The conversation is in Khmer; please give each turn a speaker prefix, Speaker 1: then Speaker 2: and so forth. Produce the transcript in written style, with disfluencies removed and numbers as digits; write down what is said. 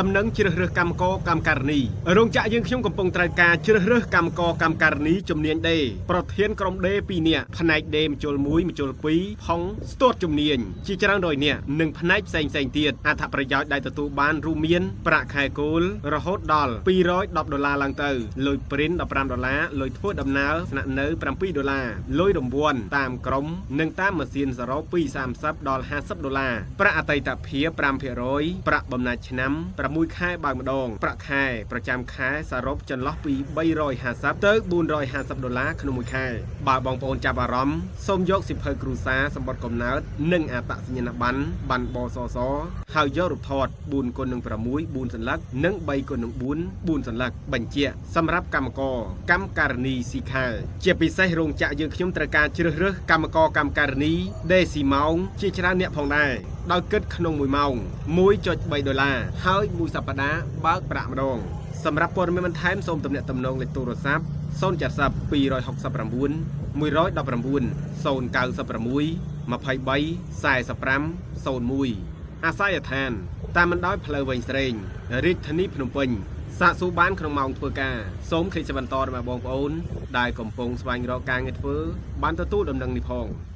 Speaker 1: ដំណឹងជ្រើសរើសកម្មករកម្មការិនីរោងចក្រយើងខ្ញុំកំពុងត្រូវការជ្រើសរើសកម្មករកម្មការិនីជំនាញដេរប្រធានក្រុមដេរ2នាក់ផ្នែកដេរម្ជុល1ម្ជុល2ផុងស្ទាត់ជំនាញជាច្រើនរយនាក់និងផ្នែកផ្សេងផ្សេងៗទៀតអត្ថប្រយោជន៍ដែលទទួលបានរួមមានប្រាក់ខែគោលរហូតដល់210ដុល្លារឡើងទៅលុយព្រិន15ដុល្លារលុយធ្វើដំណើរស្នាក់នៅ7ដុល្លារលុយរង្វាន់តាមក្រុមនិងតាមម៉ាស៊ីនសរុបពី30ដល់50ដុល្លារប្រាក់អតីតភាព5%ប្រាក់បំណាច់ឆ្នាំ6ខែបើកម្ដងប្រាក់ខែប្រចាំខែសរុបចន្លោះពី350ទៅ450ដុល្លារក្នុងមួយខែបើបងប្អូនចាប់អារម្មណ៍សូមយកសៀវភៅគ្រួសារសម្បត្តិកំណើតនិងអត្តសញ្ញាណប័ណ្ណប័ណ្ណបសសហើយយករូបថត4គុណនឹង6 4សន្លឹកនិង3គុណនឹង4 4សន្លឹកបញ្ជាក់សម្រាប់កម្មករកម្មការិនីស៊ីខែជាពិសេសរោងចក្រយើងខ្ញុំត្រូវការជ្រើសរើសកម្មករកម្មការិនីដេស៊ីម៉ោងជាច្រើនអ្នកផងដែរដោយគិតក្នុង1ម៉ោង1.3ដុល្លារហើយមួយសប្តាហ៍បើកប្រាក់ម្ដងសម្រាប់ព័ត៌មានបន្ថែមសូមទំនាក់ទំនងលេខទូរស័ព្ទ070 269 119 096 23 45 01អាសយដ្ឋាន តាមបណ្ដោយផ្លូវវែងស្រេងរាជធានីភ្នំពេញសាកសួរបានក្នុងម៉ោងធ្វើការសូមคลิกបន្តរបស់បងប្អូនដែលកំពុងស្វែងរកការងារធ្វើបានទទួលដំណឹងនេះផង។